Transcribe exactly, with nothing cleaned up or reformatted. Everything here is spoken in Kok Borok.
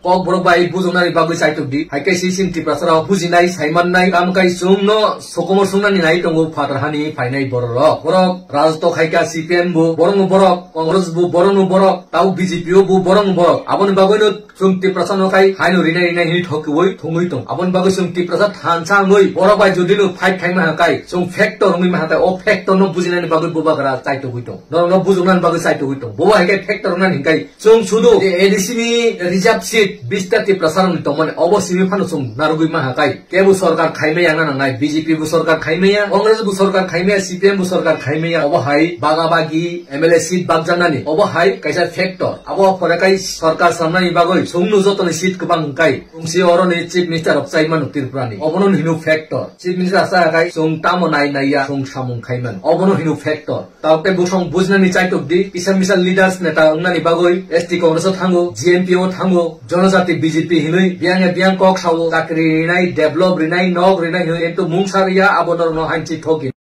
Kokborok bai bujoknani bagwi chaitok di. Hai khe si chwng Tiprasa rok bujinai, saimannai, tamo khe chwngno sokomor sungnani nai tongo phatar hani phainai borok rok. Borok rajotw khai kha C P M bo, borokno borok, Congress bo, borokno borok, tau B J P o bo, borokno borok. Aboni bagwino chwng Tiprasa no khai haino rinai rinai hini thokiwi thungwi tong. Aboni bagwi chwng Tiprasa thansa wngwi borok bai jodi no fight khai maha khai, chwng factor wngwi maha khai, o factor no bujinani bagwi bubagra chaitogwi tong. Norokno bujoknani bagwi chaitogwi tong. Bo hai khe factor wngnani hinkai chwng sudu je A D C ni reserve seat bista Tiprasa rokni tongmani obo simi phano chwng narwgwi maha khai. Kebo sorkar khaimaya wngna nangnai, B J P bo sorkar khaimaya, Congress bo sorkar khaimaya, C P M bo sorkar khaimaya. Obo hai baga bagi M L A seat bakjaknani. Obo hai kaisa factor. Abo pore khai sorkar samnani bagwi chwngno jotoni seat kwbang wngkai. Chwng si oroni chief minister rok chaimano Tripura ni. Obono hino factor. Chief minister sa khai chwng tamo nai naiya chwng samung khaiman. Obono hino factor. Tao tei bosong bujnani chaitok di, kisa misa leaders neta wngnani bagwi S T Congress o thango, G M P o thango, Jonojati B J P hinwi biyang ya biyang kok sao, chakri rinai, develop rinai, nok rinai hinwi, kintu mungsa riya, abo norokno hanchi thoki.